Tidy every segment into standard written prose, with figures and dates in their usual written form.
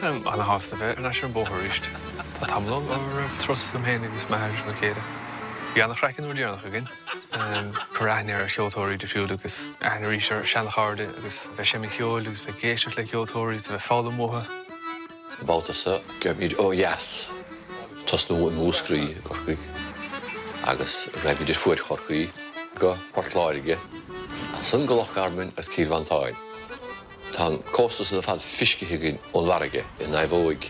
Táim ana-shásta bheith ar ais ar an bóthar arís. Tá tamall ann ó raibh turas agam féin agus m'athair le chéile. Bhí ana-chraic an uair dheireanach againn. Cur aithne ar cheoltóirí difriúla agus aithne arís ar seana-chairde agus bheith ag seinm cheoil agus bheith ag éisteacht le ceoltóirí agus bheith ag foghlaim uathu. An babhta seo, gheobhaimid ó dheas, tosnú i Múscraí i gCorcaigh agus raghaimid ar fuaid Chorcaí go Port Láirge, ansan go Loch Garman agus Cill Mhantáin. Tá an cósta san ar fad feiscithe againn ón bhfarraige i naomhóig.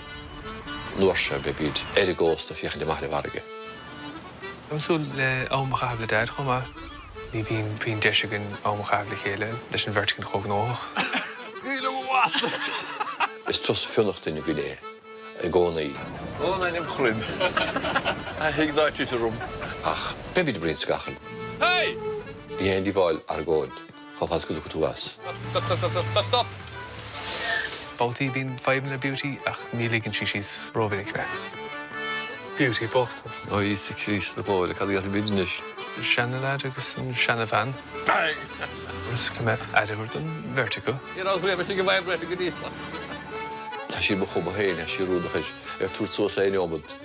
An uair seo beimid ar an gcósta ag féachaint amach ar an bhfarraige. Táim ag súil le am a chaitheamh le Daid chomh maith. Ní bhíonn bíonn deis againn am a chaitheamh le chéile leis an bheirt againn chomh gnóthach. Scaoil liom a bhastard! Is turas fionnachtain againn é i gcónaí. Ó, an ainm chruinn. A thig ná tit orm. Ach beimid ag roinnt scafaill. Hey! Ní haon díobháil argóint. Chomh fada is go dtiocfaidh tú as. Stop, stop, stop, stop, stop, stop! Babhtaí bíonn fadhbanna le Beauty ach ní ligeann sí síos rómhinic mé. Beauty bocht. Ó Íosa Críost na glóire, cad a dhéanfaimid anois? Seana-leaid agus an seana-bhean. Bang! Agus caithfidh mé aire a thabhairt don bheirt acu. Ní raibh riamh istigh i bhfeidhm roimhe go dtí seo. Tá sí i mo chuma féin, tá sí rúnda ar tabhairt suas aon neomad.